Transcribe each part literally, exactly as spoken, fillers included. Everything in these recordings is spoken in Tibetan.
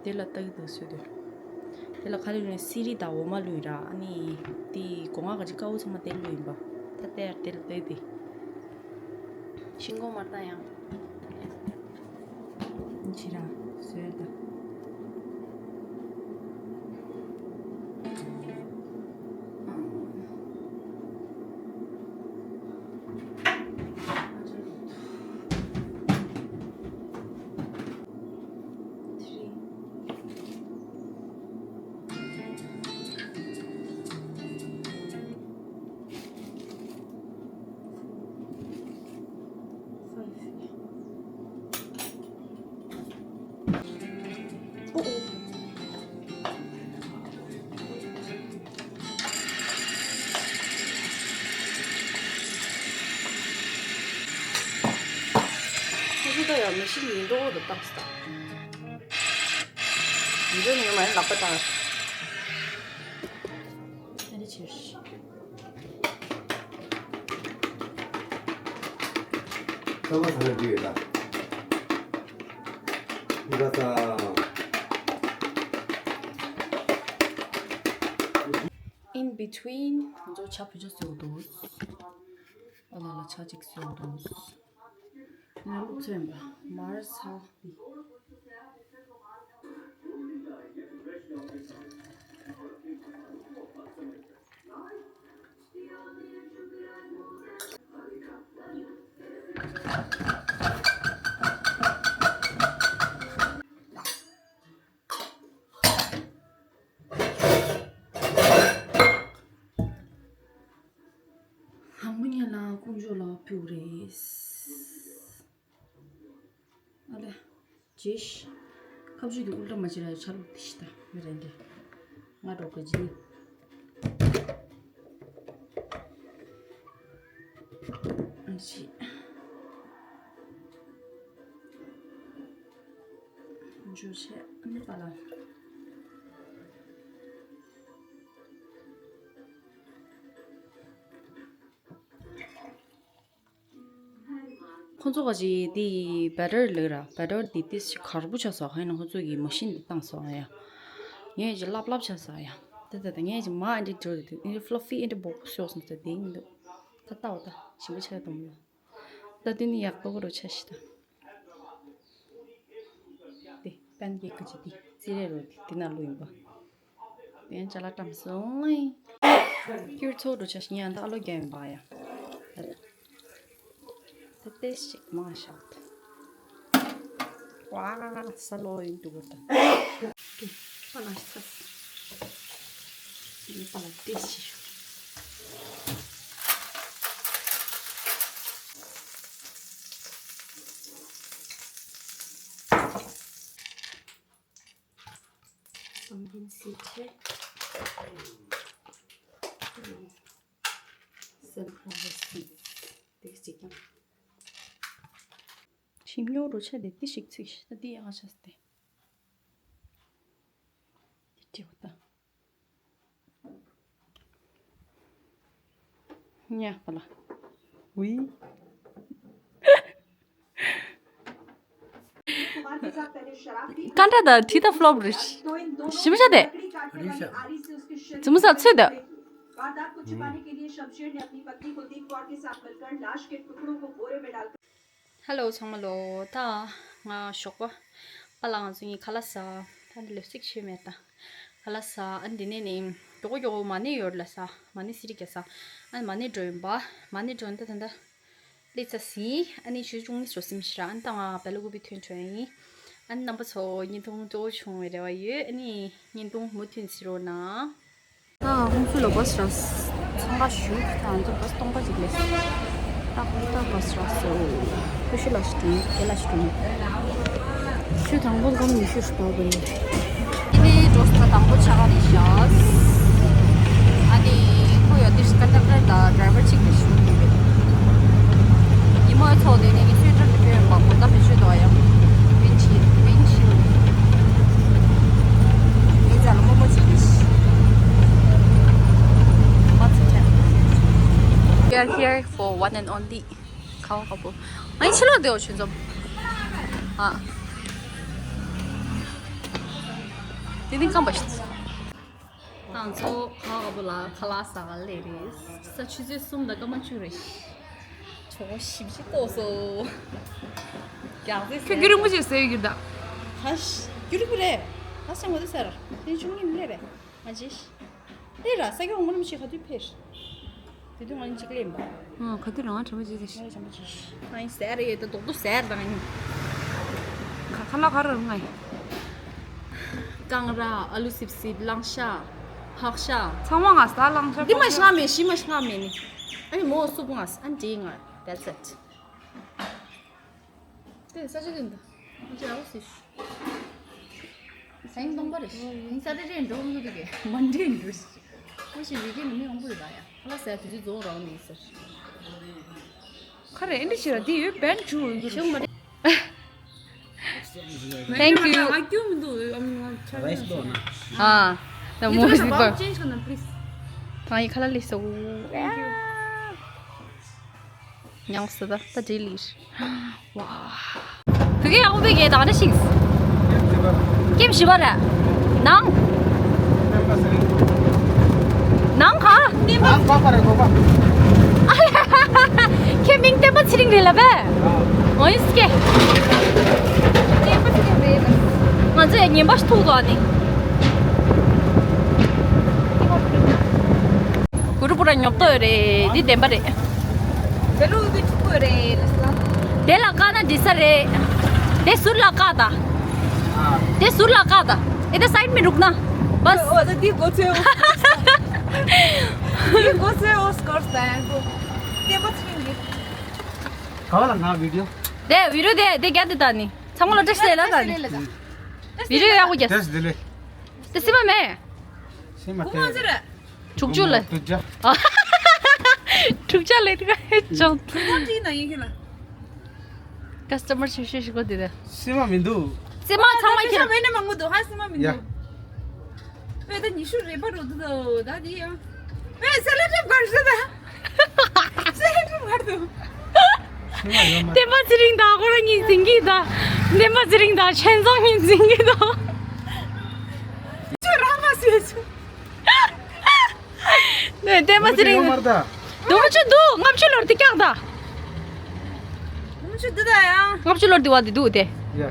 དེ་ལ་ལྟ་གི་འདུག་བཟོས་དུས། དེ་ལ་ཁ་ལེ་རུ་ནས་སི་རི་དང་འོ་མ་བླུགས་ཡིན་ར། ཨ་ནི་དེ་སྒོ་ང་ག་ཅིག་དཀར་པོ་ཚང་མ་དེ་བླུགས་ཡིན་པ། ད་ལྟ་ཡར་དེ་ལ་ལྟ་གི་དེ། ཤིང་སྒོང་མར་བཏང་ཡང་། ཕྱི་ར་བཟོས་ད། ཁོ་ཚོ་ད་ཡང་མི་ཤི་ཉིན་འགྲོ་འོག་ཏུ་བཏང་སྟངས། ཉིན་འགྲོ་ཉི་མ་ཡང་ལག་པ་བཏང་། ཨ་ནི་ཆེར། ཚང་མ་ཚང་མ་འདི་ཡོད་ད། འདི་ག་ས། In between ང་ཚོ་ཇ་ཕུད་ཆ་བཟོས་འདུག་ཨ་ལ་ལ་ཇ་གཅིག་བཟོས་འདུག་ང་ལོ་ཚོད་པ་མར་ཚ། ཧང་མ་ཉལ་ལ་ཀུན་སྤྱོད་ལ་ཕེབས་རེད། ཨ་ལེ། ཇེ་ཤི། ཁ་བརྗིད་དུ་ཨུལ་ཏྲ་མ་ཅི་ར་ཆ་ལུགས་དེ་ཤི་ད་མི་རེད་འདི། ང་འགྲོ་གི་ཇི་ནི། ཨ་ཤི། འཇུ་ཆེ་ཨ་ནི་པ་ལ། ཁོང་ཚོ་ག་ཅིག་དེ་བེ་ཊར་ལབ་ར། བེ་ཊར་དེ་ཏིས་ཞིག་གར་པོ་ཆགས་སོང་། ཧ་ཡིན་ན་ཁོང་ཚོ་གི་མ་ཤིན་དེ་བཏང་སོང་ཡ། ངས་ཅིག་ལབ་ལབ་ཆགས་སོང་ཡ། ད་ད་ད་ངས་ཅིག་མ་ཨ་འདྲི་འགྲོ་དེ་ཨ་འདྲི་ཕ་ལ་ཕི་ཨ་འདྲི་སྦོག་སྦོག་ཤོག་སོང་ཟེར་དེ་ཡིན་འདུག་ད་ལྟ་བ་ད་ཞིམ་པོ་ཆགས་དང་མོ། ད་དུས་ནི་ཡག་པོ་གོ་རོ་ཆ་ཤི་ད། དེ་པན་ཀེག་གི་ཅི་དེ་རྩི་རེ་རོ་དེ་དེ་ན་ལུ་ཡིན་པ། དེ་ཅ་ལག་བཀྲམ་སོང་ངས། ཁྱེར་ཚོ་འགྲོ་ཆ་ཤི་ཉན་ད་ཨ་ལོ་རྒྱ་ཡིན་པ་ཡ། ད་ལྟ་ཞིག་མ་ཤག་ད། ཝ་ས་ལོ་ཡིན་འདུག་གོ་ད། དེ་པ་ལ་ཤི་ཚ། དེ་པ་ལ་དེ་ཤི་ཤོག Pumpkin seed ཆེ། Sunflower seed དེ་གཅིག་ཀྱང་། ཞིམ་ཉོ་རུ་ཆ་དེ་ཏི་ཞིག་ཚིག་ཤི་ད་ཏི་ཡག་ཆ་སྟེ། ཏི་ཏི་འོ་ད། ཉ་པ་ལ། ཝི། ཀན་ཏྲ་ད་ཐི་ད་ཕློབ་རེད། ཞིམ་ཤ་དེ། རེད་ཤག་ཙི་མུ་ས་ཚོད་ད། ཧ་ལོ་ཚང་མ་ལོ། ད་ང་ཞོགས་པ་པ་ལ་ང་ཚོ་གཉིས་ཁ་ལག་ཟ། ད་ནི་ལོ་ཚིགས་ཆོད་མེད་ད། ཁ་ལག་ཟ། ཨ་འདི་ནས་ནི་མགྱོགས་པོ་མགྱོགས་པོ་མ་ཎི་ཡོད་ལ་ཟ། མ་ཎི་སི་རི་ག་ཟ། ཨ་མ་ཎི་འགྲོ་ཡིན་པ། མ་ཎི་འགྲོ་ཡིན་ད་ད་ད། ལི་ཙ་སི། ཨ་ནི་ཆུ་ཆུང་ངི་སོ་སིམ་ཤི་ར། ཨ་ནི་ད་ང་བེ་ལ་ཀུ་པི་ཐོན་ཆོག་ཡིན། ཨ་ནི་རྣམ་པ་ཚོ་བརྙན་ཐུང་གཙོ་བོ་བྱུང་བའི་རེ་བ་ཡོད། ཨ་ནི་བརྙན་ཐུང་མུ་མཐུད་གཟིགས་རོགས་གནང་། ད་ཧུན་སུར་ལ་བ་སི་རག་སོང་། འཚང་ཁ་ཞུ། ད་ང་ཚོ་བ་སི་སྟོང་པ་ཅིག་སླེབས་སོང་། ད་ཧུན་སུར་བ་སི་རག་སོང་། ཁུ་ཤུ་ལ་ཞིག་འགྲོ། དེ་ལ་ཞིག་འགྲོ། ཆུ་དང་པོ་སྒམ་ཉི་ཤུ་ཞིག་འབག་དགོས་ཡིན། ཨ་ནི་འགྲོ་ས་དང་པོ་ཆ་ག་རེད་ཤག་ཨ་ནི་ཁོ་ཡོད་དུས་ཀན་ཌག་ཊར་དང་ཌ་རའི་ཝར་གཅིག་རེད་ཞུ་གི་རེད། ཉིན་མོའི་ཚོགས་དེ་ནས་ངས་སུའེ་ཊར་དེ་ཕུལ་ཡོད་པ་གོ་ད་མི་ཆོད་དོ་ཡང་། ཝིན་ཆི་ཝིན་ཆི། ངས་ཚ་ལ་རྨོ་མོ་གཅིག་རེད། མ་ཚིག་ཐལ། We are here for one and only ཁ་བ་ཁ་པོ། ཨ་ནི་ཕྱི་ལོགས་དེའོ་ཆུ་འཛོམས། ཨ། དེ་ནི་རྐང་པ་ཞིག་ང་ཚོ་ཁ་བ་བུ་ལ་ཁ་ལག་ཟ་ག་ལེ་རེད། ས་ཆུ་ཚོད་གསུམ་དང་སྐར་མ་བཅུ་རེད། ཆོག་ཞིབ་ཞིབ་ལྟོགས་སོ། རྒྱག་རྩེ་ཁྱོད་རྒྱུ་རིང་པོ་ཅིག་ཟེར་གྱི་ད། ཧ་ཤ། རྒྱུ་རིང་པོ་རེད། ཧ་ཤ་ངོ་དེ་ཟེར། དེ་ཆུང་ངིན་ལེ་རེད། ང་ཅི་ཤ། ཨེ་ར་ས་སྐྱ་འོང་མ་རམ་ཤི་ཁ་དུས་ཕེར། དེ་དུས་ང་གཅིག་ལེན་པ། ཨ་ཁ་དུས་རང་དྲན་པ་ཅི་ཟེར་ཤི། ང་དྲན་པ་ཅི་ཤི། ང་ཡིན་ཟེར་རེད་ད་རྡོག་རྡོག་ཟེར་དང་ཡིན། ཁ་ཁ་ལག་ག་ར་ང་ཡིན། རྐང་ར་ཨ་ལུ་སིབ་སིབ་གླང་ཤ། ཕག་ཤ། ཚང་མ་ང་ཟ་གླང་ཤ། འདི་མ་ཤ་མེད་ཤི་མ་ཤ་མེད་ནི། ཨ་ནི་མོ་སུབ་ང་ཨ་འདི་ང་that's it། དེ་ས་ཆ་དེ་འདི། ང་ཅི་ར་བ་སི་ཤི། ས་ཡིན་སྟོང་པ་རེད། ཡིན་ས་དེ་རེད་འགྲོ་འགྲོ་དེ་གས་མ་འདྲེས་འགྲོ་ཤི། ཁོ་ཞིག་རི་གེ་ནི་མི་ཡོང་པོ་ཡོད་ད་ཡ། ཁ་ལག་ཟ་དུས་ཚོད་རྫོགས་རང་མེད་ཟེར། ཁ་རེ་ཨེ་འདྲ་ཞིག་ར་འདི་ཡོད་བན་ཇུ་ཡོད་ཤོག་མ་རེད། Thank you. ང་སྐྱོ་མི་འདུག་ཨམ་ང་ཆ་རེས་ལོ་ན། ཨ། ད་མོ་ཞིག་པ། Change གནང་please. ཐང་ཡི་ཁ་ལག་ལས་སོ། ཉང་སི་ད་ད་ཇེ་ལིར། ཝ། དུ་གེ་ཡག་པོ་བེ་གེ་དང་རེ་ཤིག་ཀེམ་ཞི་བ་ར། ནང་། ནང་ག་ནང་ག་རེ་གོ་ག་ཁྱེད་མིང་བསྟན་པ་ཚེ་རིང་རེད་ལ་བས། འོ་ཡིན་སྐད། ང་ཚོས་ངན་པ་ཞིག་ཐུག་འདུག་ཨ་ནི། གུ་རུ་པུ་ར་ཉོབ་ཏོ་ཡོད་རེད། འདི་བདེན་པ་རེད། དེ་ལུགས་འདི་ཕྱུག་པོ་རེད་ལ་སླ། དེ་ལ་བཀག་ན་འགྲིག་ས་རེད། དེ་ཟུར་ལ་བཀག་ད། དེ་ཟུར་ལ་བཀག་ད། ཨེ་ད་སའིད་མི་རུག་ན། བས། འོ་ད་འདི་མགོ་ཚོས་འོ། འདི་མགོ་ཚོས་འོ་སྐོར་ད་ཡང་གོ། བསྟན་པ་ཚིག་གི། ག་བ་ལ་ང་བི་ཌིའོ། དེ་བི་ཌིའོ་དེ་དེ་རྒྱ་དེ་ད་ནི། ཚང་མ་ལ་བཀྲ་ཤིས་བདེ་ལེགས་ད་ནི། བི་ཌིའོ་ཡག་པོ་རྒྱ། བཀྲ་ཤིས་བདེ་ལེགས། དེ་སི་མ་མེ། སི་མ་དེ། དྲུག་ཅུ་ལ། དྲུག་ཅུ། ཨ། དྲུག་ཅུ་ལ་དེ་ག་ཅོང་། ཁོ་ཅི་ན་ཡིན་གི་ལ། ཀ་སི་ཊ་མར་ཆེ་ཤོས་ཤིག་གོ་དེ་རེད། སི་མ་མི་འདུག་སི་མ་ཚང་མ་ཁྱེད་མེད་ན་མང་པོ་འདུག་ཧ་སི་མ་མི་འདུག་ཡ། ཨེ་ད་ཉི་ཤུ་རེ་པ་རུ་འདུག་ད་དེ་ཡང་། ཨེ་སེ་ལ་ཏྲེ་བར་ཟེར་ད། སེ་ལ་ཏྲེ་བར་འདུག་སི་མ་ཡོད་མ། བསྟན་པ་ཚེ་རིང་དང་ཁོ་རང་གཉིས་འཛིང་གི་ད། བསྟན་པ་ཚེ་རིང་དང་ཆོས་འཛོམས་གཉིས་འཛིང་གི་ད། ཁྱོད་རང་མ་ཟེར་ཆུ། ནས་བསྟན་པ་ཚེ་རིང་། མར་ད། དུང་ཆུ་འདུག་ལྔ་བཅུ་ལོར་དེ་བཀྱག་ད། དུང་ཆུ་འདི་ད་ཡང་། ལྔ་བཅུ་ལོར་དེ་བ་དེ་འདུག་དེ། ཡ།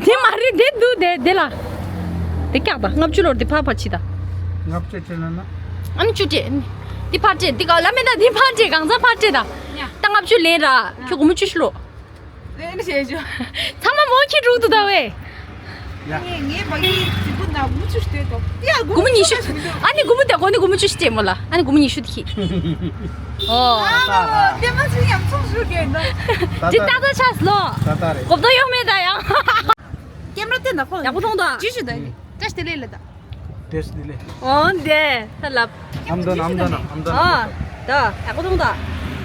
དེ་མ་རེད་དེ་འདུག་དེ་དེ་ལ། དེ་བཀྱག་ད་ལྔ་བཅུ་ལོར་དེ་ཕར་ཕར་ཕྱི་ད། ལྔ་བཅུ་ཁྲི་ལ་ན། ཨ་ནི་བཅུ་སྤྲད། དེ་ཕར་སྤྲད་དེ་ག་ལ་མེད་ད་དེ་ཕར་སྤྲད་གང་ཚང་ཕར་སྤྲད་ད། ད་ལྔ་བཅུ་ལེན་ར་ཁྱོད་སྒོར་མོ་བཅུ་ཤི་ལོ། ལེན་བྱེད་ཆོག་ཚང་མ་མོ་ཁྱི་དྲུག་ཏུ་ད་བས། ཡ། ངས་ངས་བག་ཡིག་དྲུག་པོ་ན་སྒོར་མོ་བཅུ་ཞིག་སྤྲད་དོ། ཡ་སྒོར་མོ་ཉི་ཤུ། ཨ་ནི་སྒོར་མོ་དེ་གོ་ནི་སྒོར་མོ་བཅུ་ཞིག་སྤྲད་མོ་ལ། ཨ་ནི་སྒོར་མོ་ཉི་ཤུ་དེ་ཁྱི། ཨོ། ཨ་ལོ་ལོ་དེ་མ་ཚུན་ཡང་ཚོགས་ཞུ་གེ་ན། ད་ཅི་ད་ད་ཆ་སློ། ད་ད་རེད། གོ་བརྡ་ཡོང་མེད་ད་ཡང་། ཀེམ་ར་བསྟན་ན་ཁོ། ཡག་པོ་མཐོང་དོ། ཅི་ཞིག་ད་ཡིན། བཀྲ་ཤིས་བདེ་ལེགས་ལ་ད། བཀྲ་ཤིས་བདེ་ལེགས། འོ་འདི་ད་ལབ། ཨམ་དོན་ཨམ་དོན་ཨམ་དོན། ཨ་ད་ཡག་པོ་མཐོང་ད།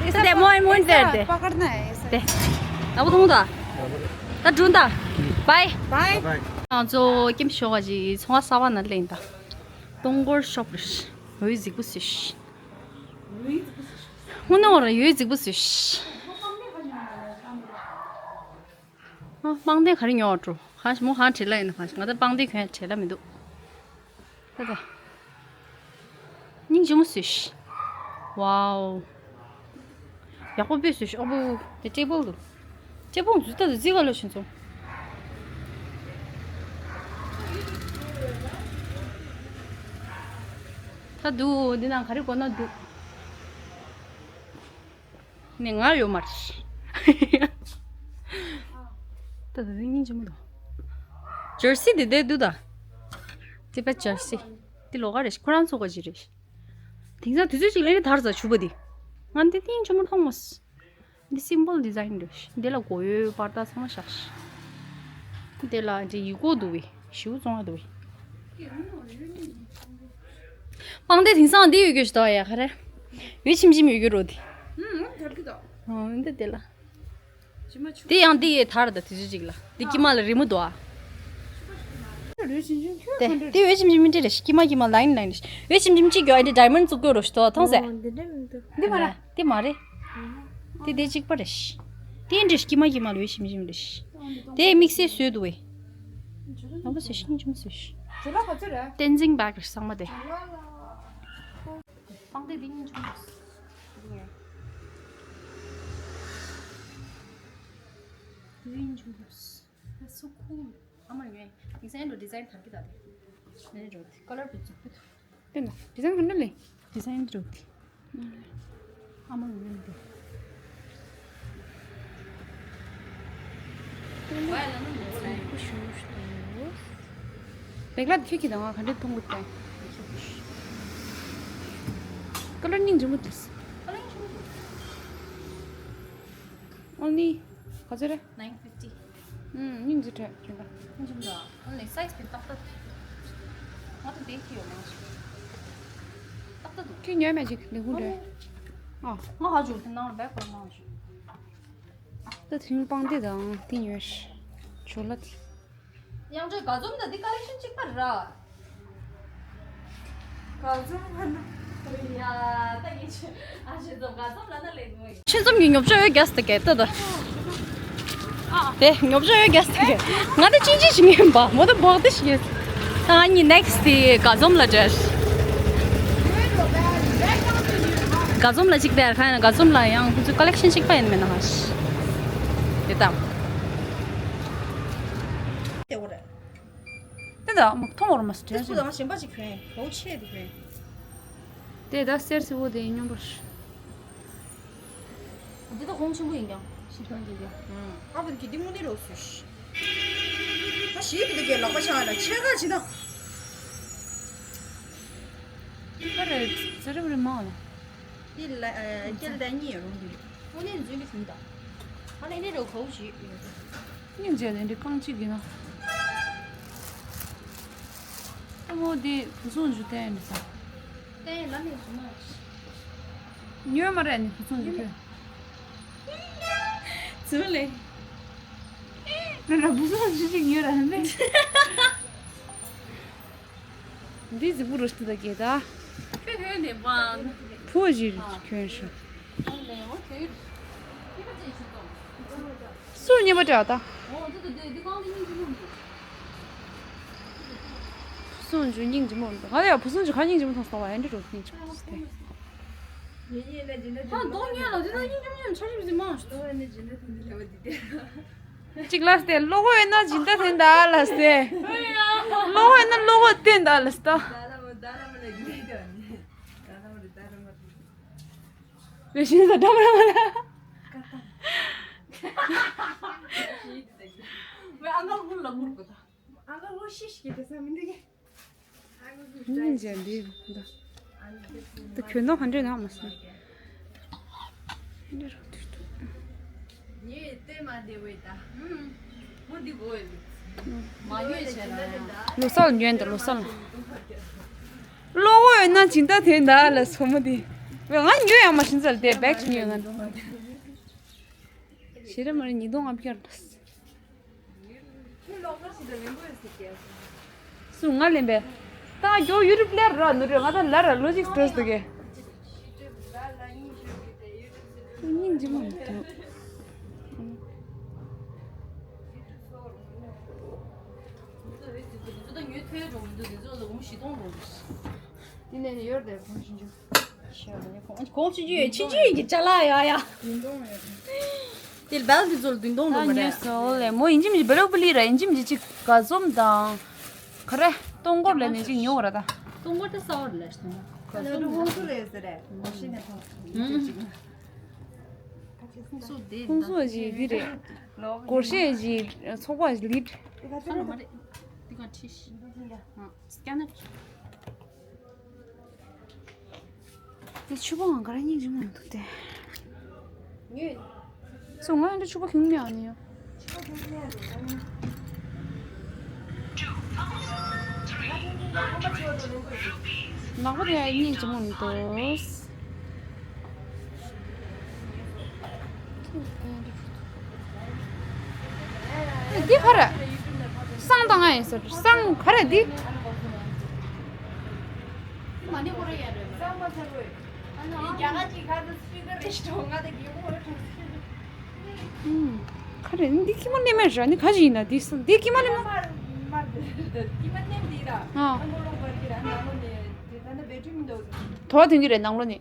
ཨེ་ས་དེ་མོ་ཨེ་མོ་ཨེ་དེ་དེ། པ་ཀར་ན་ཨེ་ས། དེ་ཡག་པོ་མཐོང་ད། ད་འགྲོ་ད། བའི། བའི། ང་ཚོ་ཀེམ་ཞོགས་ཀ་ཅིག་ཚོང་ཁང་གསར་པ་ནང་སླེབས་ད། སྟོང་སྐོར་ཤོབ་རེད། འོད་རྫིག་པོ་བཟོས། དངོས་གནས་འོ་ར་འོད་རྫིག་པོ་བཟོས། ཨ། པང་གདན་ག་རེ་ཉོ་བ་འགྲོ། གང་ཞིག་མོ་གང་བྲེལ་ལ་ཡིན་ན་གང་ཞིག་ང་ད་པང་གདན་གྱོན་བྲེལ་ལ་མི་འདུག་ད་ད། སྙིང་རྗེ་མོ་བཟོས་ཤི། ཝའོ། ཡག་པོ་དཔེ་བཟོས་ཤི། ཨོ་བུ། དེ་ཊེ་བལ་འདུག་ཊེ་བལ་འཛུལ་ད་འཛུལ་ག་ལོ་ཤིན་སོང་། ད་འདུག་འདི་ནང་ག་རེ་དགོས་ན་འདུག་ནས་ང་ཡོད་མ་རེད། ད་ད་དེ་སྙིང་རྗེ་མོ་འདུག་ཇར་སི་དེ་དེ་འདུག་ད། དེ་པ་ཇར་སི། དེ་ལོགས་ཀ་རེད། ཁོ་རང་ཚོ་ག་ཅི་རེད། དེང་སང་དུས་ཚོད་ཅིག་ལ་ནི་དར་ཟ་ཆུ་བ་དེ། ང་འདི་སྙིང་རྗེ་མོ་མཐོང་མ་སོང་། འདི་སིམ་པལ་ཌི་ཛའིན་རེད། འདི་ལ་མགོ་ཡོད་པར་ད་ཚང་མ་བཞག་འདི་ལ་འདི་ཡི་གོ་འདུག་བས། ཞིའུ་བཙོང་ཡ་འདུག་བས། པང་གདན་དེང་སང་འདི་ཡོད་རྒྱུ་ཞིག་འདུག་ཡ་ག་རེ། འོད་ཆེམ་ཆེམ་ཡོད་རྒྱུ་རོ་དེ། ཨུམ་ཨུམ་དར་གི་འདུག་ཨོ་འདི་དེ་ལ། ཇི་མ་ཆུ། དེ་ཡང་འདི་ཡི་དར་ད་དེ་ཚོ་ཅིག་ལ། འདི་དཀྱིལ་མ་ལ་རི་མོ་འདུག་ཨ། འོད་ཆེམ་ཆེམ་ཁྱོད་དེ་ག་འདྲ་དེ་འོད་ཆེམ་ཆེམ་མི་འདྲ་རེ་ཞིག་དཀྱིལ་མ་དཀྱིལ་མ་ལ་ཡིན་ལ་ཡིན་རེ་ཞིག་འོད་ཆེམ་ཆེམ་གཅིག་གྱོ་ཨ་འདི་ཌའི་མོན་ཌི་བཙུགས་གྱོ་རོ་ཞིག་འདུག་ཨ། མཐོང་སེ། ཨོ་འདི་འདྲ་མི་འདུག་འདི་མ་རེད། དེ་མ་རེད། དེ་དེ་གཅིག་པ་རེད་ཤི། དེ་འདྲ་ཤི་དཀྱིལ་མ་དཀྱིལ་མ་ལོས་ཤི་མི་ཤི་མི་རེད་ཤི། དེ་དམིགས་བསལ་བཟོས་འདུག་བས། ཡང་པོ་བཟོས་ཤི་སྙིང་རྗེ་མོ་བཟོས་ཤི། ཇོ་ལགས་ག་ཚོད་རེད། བསྟན་འཛིན་པག་རེད་ཚང་མ་དེ། ཇོ་ལགས་ལ། པང་གདན་འདི་སྙིང་རྗེ་མོ། འདི་སྙིང་རྗེ་མོ། That's so cool. ཨ་མ་ངས་ཌི་ཛའིན་རུ་ཌི་ཛའིན་དར་གྱི་ད་དེ། ནས་རོ་དེ་ཀ་ལར་བུ་ཙུག་པུ་ཐུ། དེ་ན་ཌི་ཛའིན་ག་འདྲ་ལས། ཌི་ཛའིན་རུ་དེ། ཨ་མ་ངས་དེ། ལེགས་ལ་ཁྱོད་ཀྱིས་དང་ང་ག་འདྲས་མཐོང་གི་ཏེ། ཀ་ལར་སྙིང་རྗེ་མོ་དེ། ཨོ་ནི། ག་ཚོད་རེད། Nine fifty. ཨུམ། སྙིང་རྗེ་དྲགས་ཁྱོད་ད། སྙིང་རྗེ་མོ་འདྲ། ཨོ་ནི་སའི་ཛི་དེ་ཏག་ཏག་འདུག་ང་དང་དེ་ཁྱི་ཡོད་མང་ཞིག་ཏག་ཏག་འདུག་ཁྱོད་ཉོས་མེད་ཅིག་ལས་ཁུངས་འདྲ། ཨ། ང་ཧ་ཅུ་དེ་ནང་ལ་བེག་པར་མང་ཞིག་ད་དེ་རིང་པང་དེ་དང་དེ་ཉོས་ཤིག་ཇོ་ལགས་དེ། དབྱངས་ཅན་དགའ་འཛོམས་དང་འདི་ཀ་ལེག་ཤན་གཅིག་པ་ར། དགའ་འཛོམས་ལ་ན། ཡ་ད་ངས་ཆུ་ཨ་ཆུ་འཛོམས་དགའ་འཛོམས་ལ་ན་ལེགས་མོ་ཡིན། ཆུ་འཛོམས་ཀྱི་ཉོ་ཆ་ཡོད་རྒྱས་ད་གས་ད་ད། དེ་ཉོ་ཆ་ཡོད་རྒྱས་ད་གས། ང་ད་ཅིན་ཅིན་ཞིག་ཡིན་པ་མོ་ད་བོག་ད་ཞིག་ཡིན། ད་ང་གཉིས་ནེག་སི་དེ་དགའ་འཛོམས་ལ་འབྲེལ། དགའ་འཛོམས་ལ་གཅིག་དེ་ཁ་ཡིན་ན་དགའ་འཛོམས་ལ་ཡང་ཁོ་ཚོའི་ཀ་ལེག་ཤན་གཅིག་པ་ཡིན་མེད་ན་ཧ་ཤི། དེ་དང་། དེ་འོ་རེད། དེ་ད་མ་མཐོང་བར་མ་སྤྲད་དེ་ཚོ་དང་གཞན་པ་ཅིག་གྱོན་བོ་ཆེ་དེ་གྱོན། དེ་ད་གསེར་སེར་པོ་དེ་སྙོམས་པར། འདི་ད་གོང་ཆེན་པོ་ཡིན་ཀྱང་ཞིབ་ཐང་གི་ཀྱང་། ཨ་བུ་གི་འདི་མོ་འདི་རོགས་སུ་ཤི། ད་ཞིབ་འདི་གའི་ལག་པ་ཆང་ལ་ཆེ་ག་ཅི་ད། ད་རེ་ཙི་རེ་རེ་མང་ལ། འདི་ལ་སྐྱེལ་ད་གཉིས་རུང་གི་རེད། དངོས་གནས་འཛུལ་གི་ཟིན་ད། ཨ་ནི་ནི་རོ་ཁོ་ཞིག་སྙིང་རྗེ་ལས་འདི་རྐང་གཅིག་གི་ན། ཨ་མོ་འདི་བུ་སོང་འཇུ་བསྟན་མི་ས། བསྟན་ལ་ནས་བཟུང་མ། ཉོས་མ་རེད་ནི་བུ་སོང་འཇུ་ཁྱོད། ཚུར་ལས། ང་ལ་བུ་སོང་འཇུ་གཅིག་ཉོས་ར་ཧན་པས། འདི་གཟིགས་པོ་རུ་ཤི་ད་གེ་ད། ཁྱོད་ཁྱོད་ནས་པང་། ཕུ་བོ་ཞིག་གྱོན་ཤོག་སུ་ཉེ་མ་འདྲ་ད། བུ་སོང་འཇུ་སྙིང་རྗེ་མོ་འདུག་ང་ལ་ཡང་བུ་སོང་འཇུ་ཁ་སྙིང་རྗེ་མོ་མཐོང་སོང་བ་ཨེ་འདྲ་རུ་སྙིང་རྗེ་མོ་སྟེ། ད་གདོང་ཉེ་ལ་དེ་ད་སྙིང་རྗེ་མོ་ཡང་ཆ་ཞིབ་ཟིན་མ། གཅིག་ལ་སྟེ་བློ་ཁོག་ཡོད་ན་སྦྱིན་བདག་དེ་འདྲ་ལ་སྟེ། བློ་ཁོག་ཡོད་ན་བློ་ཁོག་དེ་འདྲ་ལ་སྟེ། རེ་ཞིག་ད་འགྲོ་མ་ལ། སྙིང་རྗེ་འདི་འདི། ད་གྱོན་ནོ་ཧ་འདྲེ་ན་མ་སོང་། འདི་རོ་དུས་དུ། ངས་ལྟད་མ་བདེ་བས་ད། མོ་འདི་གོ་ཡོད། མ་ཡོད་བྱས་ན་ཡང་། ལོ་སར་ཉོན་ད་ལོ་སར་ལ། བློ་ཁོག་ཡོད་ན་སྦྱིན་བདག་དེ་འདྲ་ལ་སོ་མོ་འདི། ང་ཉོས་ཡང་མ་ཤིན་ཙལ་དེ་བེག་ཉོས་ང་། ཞེ་རེ་མ་རེ་ཉིས་སྟོང་ལྔ་བརྒྱ་རེད། སུ་ང་ལེན་པས། ད་མགྱོགས་ཡུ་ཊུབ་ལེར་ར་ནུ་རེ་ང་ད་ལ་ར་ལོ་ཅིག་སྤྲོད་སྡོད་གེ། སྙིང་རྗེ་མོ་མི་འདུག་འདི་ནས་ནི་ཡོར་དེ་གོང་ཞིང་ཆུ། གོང་ཞིང་ཆུ་ཡོད་ཆུང་ཆུང་ཡིན་གྱི་ཅ་ལག་ཡོད་ཡ། དེ་བལ་དེ་ཚོར་བདུན་སྟོང་ལོན་པ་རེད། ཉོས་སོང་ལེ་མོ་ཡིན་གྱི་མི་འཇིག་བེ་ལོག་པི་ལི་ར་ཡིན་གྱི་མི་འཇིག་ཅིག་ག་ཟོམ་དང་། ག་རེ་སྟོང་སྐོར་ལས་ནས་ཅིག་ཉོ་བ་ར་ད། སྟོང་སྐོར་དེ་ས་བར་ལས་སྟོང་སྐོར། ཁོང་ཚོ་རེད་ཟེར་རེད། ཁོང་ཚོ་ཅིག་ཁོང་ཚོ་ཅིག་འདི་རེད། སྒོར་གཞས་ཀྱི་ཚོགས་པ་ལིད། ཁ་ལོ་མ་རེད། འདི་ག་ཁྲིད། སྐྱ་ནག་དེ་ཕྱུ་པ་ང་ག་རེ་སྙིང་རྗེ་མོ་མི་འདུག་སྟེ། ངས། སུ་ང་འདི་ཕྱུ་པ་ཁྱུང་མེད་ཨ་ནི་ཡོ། ནག་པོ་དེ་སྙིང་རྗེ་མོ་མི་འདུག་འདི་ག་རེ། བསང་དང་ང་ཡིན་ཟེར་བསང་ག་རེ་འདི། ག་རེ་འདི་ཁྱི་མ་ལེ་མེར་ར་འདི་ག་ཅི་ཡིན་ན་འདི་འདི་ཁྱི་མ་ལེ་མ། ཨ། དོ་དེང་གི་རེད་ནང་ལོ་ནི།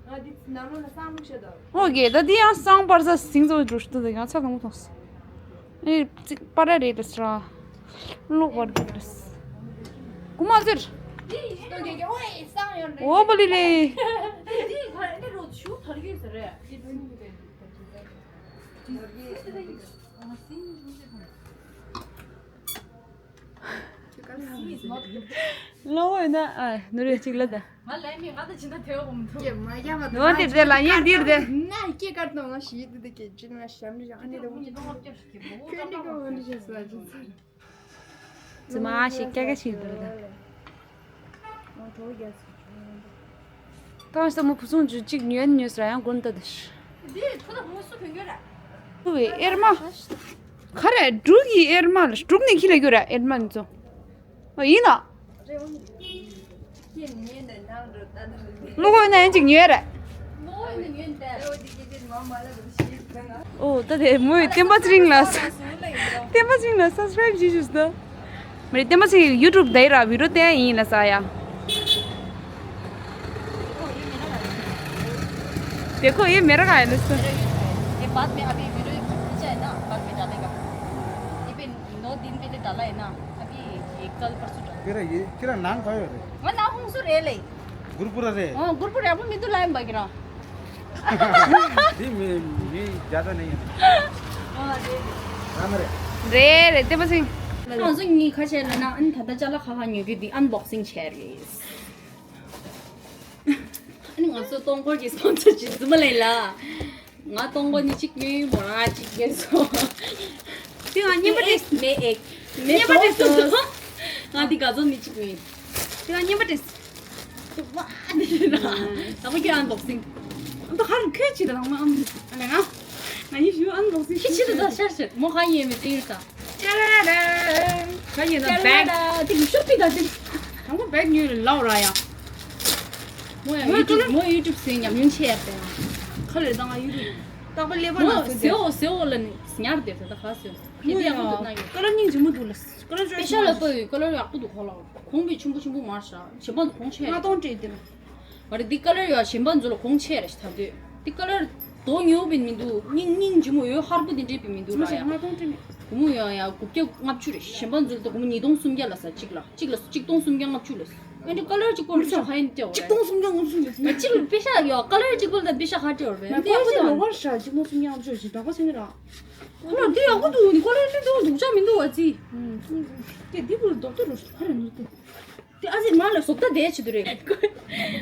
ཨོ་ཀེ། ད་འདི་ཡང་སང་པར་ས་སིང་ཚོ་འགྲོ་ཤི་ཏུ་ཡང་ཚ་གང་མཐོང་སི། ཨེ་ཙི་པར་རེད་ད་སི་ར། ལོག་པར་འགྲོ་སི། ཀུ་མ་ཟེར། ཨོ་པ་ལི་ལི། ལོ་ཡིན་ན་ཨ་ནུ་རེ་གཅིག་ལ་ད། ང་ལས་མི་ང་ད་ཅི་འདྲ་ཐེ་བ་མི་འདུག་ཡེ་མ་ཡ་མ་ནུ་དེ་དེ་ལ་ཡིན་འདིར་དེ། ན་སྐྱེ་ཀར་དང་ང་ཞིག་དེ་དེ་སྐྱེ་ཅི་ན་ཞམ་རི་ཨ་ནི་དེ་མོ་ཁྱོད་འདི་ག་འོན་ཏེ་ཞེས་ལ་ཅི་ཚར། ཙི་མ་ཞིག་སྐྱ་སྐྱ་ཞིག་འདུག་ད། ཏང་ས་མོ་བུ་སུང་ཇུ་གཅིག་ཉོན་ཉོས་ར་ཡང་དགོན་ད་དེ། འདི་ཁོ་ད་ཧུ་སུ་གོན་གྱོ་ར། ཧུ་བའི་ཨེར་མ། ཁ་རེ་འབྲུག་གི་ཨེར་མ་ལ་འབྲུག་ནས་ཁྱི་ལ་གྱོ་ར་ཨེར་མ་ནི་ཚོ། ཨ་ཡིན་ན། ལོ་གོ་ན་ཡིན་ཅིག་ཉོས་ར། ཨོ་ད་དེ་མོས་བསྟན་པ་ཚེ་རིང་ལ། བསྟན་པ་ཚེ་རིང་ལ་སབ་སི་ཀ་རེབ་བྱེད་ཞུས་ད། མི་རེད་བསྟན་པ་ཚེ་རིང་ཡུ་ཊུབ་དེ་ར་བི་ཌིའོ་བསྟན་ཡིན་ལ་ས་ཡ། देखो ये मेरा गायन है। ये बाद में अभी वीडियो खींचा है ना, बाद में डालेगा। ये पे नौ दिन पहले डाला है ना, अभी ये कल परसों डाला। तेरा ये तेरा नाम क्या है रे? मैं नाम हूँ सुरेल है। गुरुपुरा रे। हाँ, गुरुपुरा। अब मैं तो लाइन बाकी रहा। नहीं, मैं, मैं ज्यादा नहीं है। हाँ, दे दे। राम रे। रे रे ते बस। ང་ཚོ་གཉིས་ཁ་ཤས་ལ་ན་ཨན་ད་ལྟ་ཅ་ལག་ཁ་ཁ་ཉོ་རྒྱུ་འདི་ཨན་བོག་སིང་བྱས་རེད། ཨ་ནི་ང་ཚོ་སྟོང་སྐོར་གྱི་སྤོན་སར་བྱེད་རྩིས་མ་ལེན་ལ། ང་སྟོང་སྐོར་ནི་གཅིག་ཉོས་མོ་ར་གཅིག་ཉོས་སོང་། དེ་ང་རྔན་པ་སྤྲད་མེད་ཨེ། མེད་རྔན་པ་སྤྲད་སོང་། སོང་། ང་འདི་ག་ཚོད་ནི་གཅིག་ཉོས། དེ་ང་རྔན་པ་སྤྲད་སོང་། ཝ་འདི་ར། ད་པ་ཁྱོད་ཨན་བོག་སིང་། ཨ་ད་ཁར་ཁྱོད་ཅི་ད་ལང་མ་ཨམ། ཨ་ལེ་ང་། ང་གཉིས་ཞུ་ཨན་བོག་སིང་། ཁྱི་ཁྱི་ད་ད་ཤར་ཤར་མོ་ཁ་ཡིན་མི་ཏིང་ས། ཅ་ར་ར། ཁ་ཡིན་ན་བེག་ཅ་ར་ར། དེ་གི་ཤོ་པི་ད་དེ། དང་པོ་བེག་ཉོས་ལ་ལའོ་ར་ཡ། མོ་ཡང་ཡུ་ཊུབ་མོ་ཡུ་ཊུབ་སེ་ཉམས་མྱོང་ཆེ་ཡ་པས། ཁ་ལས་དང་ཡུ་ཊུབ་རྟག་པ་ཀླད་པ་ན་མོ་ཚོད་སེའོ་སེའོ་ལ་ནི་ཉར་དེ་ད་ད་ཁ་སེའོ། དེ་དེ་ཡང་མོ་ད་ན་ཡོད། ཀ་ལར་སྙིང་རྗེ་མོ་འདུག་ལ། ཀ་ལར་ཅོ་པེ་ཤ་ལ་པོ་ཡོད། ཀ་ལར་ཡག་པོ་འདུག་ཁོ་ལ། གོང་པའི་ཆུན་པོ་ཆུན་པོ་མར་ཤ་གཞན་པ་ཚོ་གོང་ཆེ་ལྔ་སྟོང་སྤྲད་དེ་ལ། མ་རེད་འདི་ཀ་ལར་ཡོད་གཞན་པ་ཚོ་ལ་གོང་ཆེ་རེད་ད་དུས། འདི་ཀ་ལར་དོ་ཉོ་བའི་མི་འདུག་སྙིང་སྙིང་རྗེ་མོ་ཡོད་ཧར་པོ་དེ་འདྲས་པའི་མི་འདུག་ལ་ཡ། ལྔ་སྟོང་སྤྲད་མེད། སྒོར་མོ་ཡང་ཡང་དགུ་བརྒྱ་ལྔ་བཅུ་རེད། གཞན་པ་ཚོ་ལ་ད་སྒོར་མོ་ཉིས་སྟོང་སུམ་བརྒྱ་ལ་ས་གཅིག་ལ་གཅིག་ལ་གཅིག་སྟོང་སུམ་བརྒྱ་ལྔ་བཅུ་ལ་ས། ཨེ་འདྲ་ཀ་ལར་གཅིག་པོ་ལ་ཤ་ཧ་ཡིན་ཏེ་འོ་རེད། གཅིག་སྟོང་སུམ་བརྒྱ་ལྔ་བཅུ་ལ་ས། ང་གཅིག་ལ་པེ་ཤ་ཡོད་ཀ་ལར་གཅིག་པོ་ལ་ད་པེ་ཤ་ཧ་ཏེ་འོ་རེད། ང་འདི་ཀ་ལར་ཡག་པོ་འདུག་ལོ་གར་ཤ་གཅིག་སྟོང་སུམ་བརྒྱ་ལྔ་བཅུ་ཞིག་འདྲ་པོ་ཆེ་ནི་ར། ཁོ་ལ་འདི་ཡག་པོ་འདུག་ནི་ཀ་ལར་ནི་འདུག་འདུག་ཆ་མི་འདུག་བ་ཙི། དེ་འདི་པོ་ལ་རྡོག་ཏོ་རུ་ཧ་ར་ནུར་ཏེ། དེ་ཨ་ཙི་མ་ལ་བཟོ་ལྟ་དེ་བྱེད་དུ་རེད།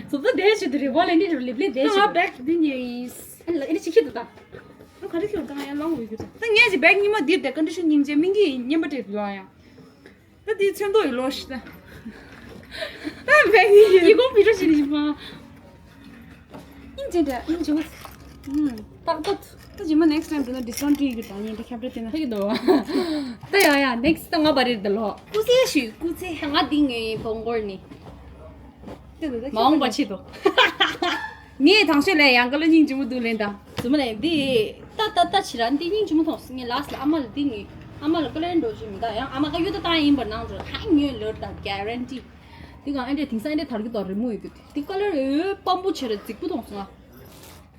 བཟོ་ལྟ་དེ་བྱེད་དུ་རེད་བ་ལེ་འདི་རུ་ལེབ་ལེ་དེ་བྱེད་དུ། ང་བེག་འདི་ཉོས་ཡིན། ཨ་ལ་ཨེ་ནི་ཅི་ཁྱེད་དུ་ད། ང་ག་རེ་ཁྱེར་ད་ང་ཡང་ལང་འོས་གྱུར་ད། ད་ངས་ཅི་བེག་གཉིས་མ་འདིར་དེ་ཀོན་ཌི་ཤན་སྙིང་རྗེ་སྨིན་གྱི་ཡིན་སྙན་པ་སྤྲད་ཡོང་ཡང་། ད་འདི་ཚོན་མདོག་ཡི་ལོ་ཞིག་ད། ད་བེག་གཉིས་ཡི་གོང་བི་ཌིའོ་ཞིག་རེད་ཞིག་མ། སྙིང་རྗེ་འདྲ་སྙིང་རྗེ་བོ། ཨུམ། ཏག་ཏག་ད་ཇི་མ་ནེག་སི་ཊའིམ་དུ་ན་ཌིས་ཀའུན་ཊི་ཡི་གི་ད་ཉིན་དེ་ཁྱབ་རེ་དེ་ན། ཧེ་གི་འདུག་ད་ཡ་ཡ་ནེག་སི་ཊི་ད་ང་བ་རེད་ད་ལོ། སྐུ་ཚེ་ཞུ་སྐུ་ཚེ། ད་ང་འདི་ངའི་ཕོང་སྐོར་ནི། དེ་འདུག་ད་མ་འོངས་པ་ཆེད་དུ། ངས་དང་ཤོས་ལས་ཡང་ཀ་ལ་སྙིང་རྗེ་མོ་འདུག་ལེན་ད། ཟུ་མ་ལེན་འདི། ཏ་ཏ་ཏ་ཕྱི་ར་འདི་སྙིང་རྗེ་མོ་མཐོང་སོང་། ངས་ལགས་ལ་ཨ་མ་ལ་འདི་ངས་ཨ་མ་ལ་ཀ་ལ་འགྲོ་ཞུ་མི་ད་ཡང་ཨ་མ་ཀ་ཡོད་ད་ཏང་ཡིན་པར་ནང་འགྲོ་ཧ་ཉོས་ལོར་ད་གེ་རན་ཊི། འདི་གང་ཨེ་འདྲས་དེང་སང་ཨེ་འདྲས་དར་གི་དོ་རི་མོ་ཡོད་གི་འདི་ཀ་ལར་ཡོད་སྤམ་པོ་ཆེ་ར་རྫིག་པོ་མཐོང་སོང་ང་།